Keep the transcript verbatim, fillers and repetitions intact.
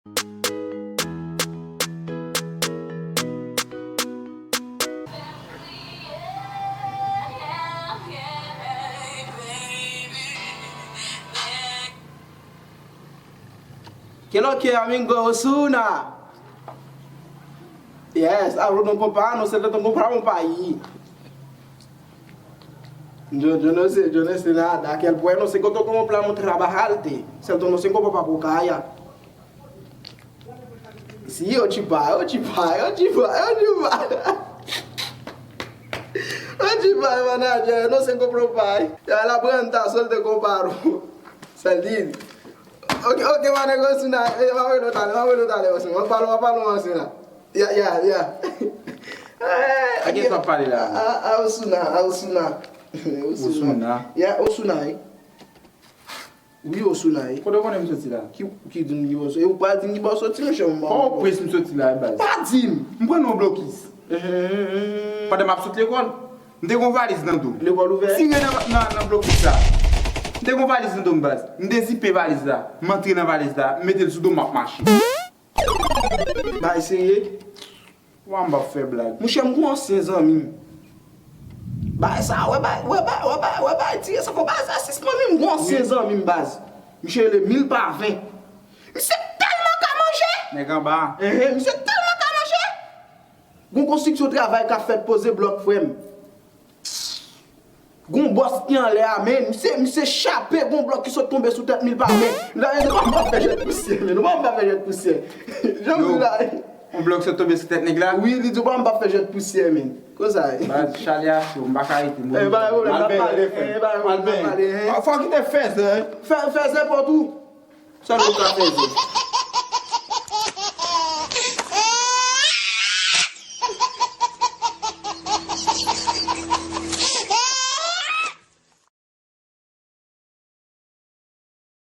Qué lo que, amigo Ozuna? Yes, abro non compa, no sé tanto comprar un país. Yo, yo no sé, yo no sé nada. Aquel bueno se contó como plan un trabajarte. Se lo no se como papu calla. Si, yo chipa, yo chipa, yo chipa, yo chipa. Yo chipa, manager, no se compra un país. Ya la planta, sol te comparo. Saldin. Ok, ok, mane Osuna, eh, mwen wè nou talè, mwen wè nou talè, Osuna. Mwen pale, mwen pale, Osuna. Ya, ya, ya. A kiyès w ap pale la? A, a Osuna, a Osuna. Osuna. Ya, Osuna, wi. Wi, Osuna, wi. Kote w konnen m soti la? Ki, ki di m ki bò w soti? E ou pa di m ki bò w soti, monchè, m pa. Pòtoprens m soti la, baz. Pa di m! M pran nan yon blokis. Pandan m ap sot lekòl, m te gen yon valiz nan do m. Lekòl ouvè? Tire nan, nan, nan blokis la. M te gen yon valiz nan do m, baz. M dezipe valiz la. M antre nan valiz la. M mete l sou do m, m ap mache. Bagay serye? Wa m p ap fè blag. Monchè, m gen yon ansyen zanmi m. Bagay sa, wè bagay, wè bagay, wè bagay, wè bagay, tire san fò bagay sa sispann wi, m gen yon ansyen zanmi m, baz. Misye rele Mil pa ven. Misye tèlman ka manje! Nèg anba. Enhen, misye tèlman ka manje! Gon konstriksyon travay k ap fèt poze blòk, frè m. Gon bòs ki anlè a, men misye, misye chape, gon blòk ki sot tonbe sou tèt Mil pa ven. Dayè, nou pa m pa fè jwèt pousyè, men nou pa m pa fè jwèt pousyè. Jan m di la. Yon blòk sot tonbe sou tèt nèg la? Wi, li di w pa m pa fè jwèt pousyè, men. Konsa ye. Baz, chalè a cho, m pa ka rete, m oblije. Mal benyen, mal benyen. Fò w kite fèzè. Fè, fèzè pòt ou. Sèl ou ka fèzè.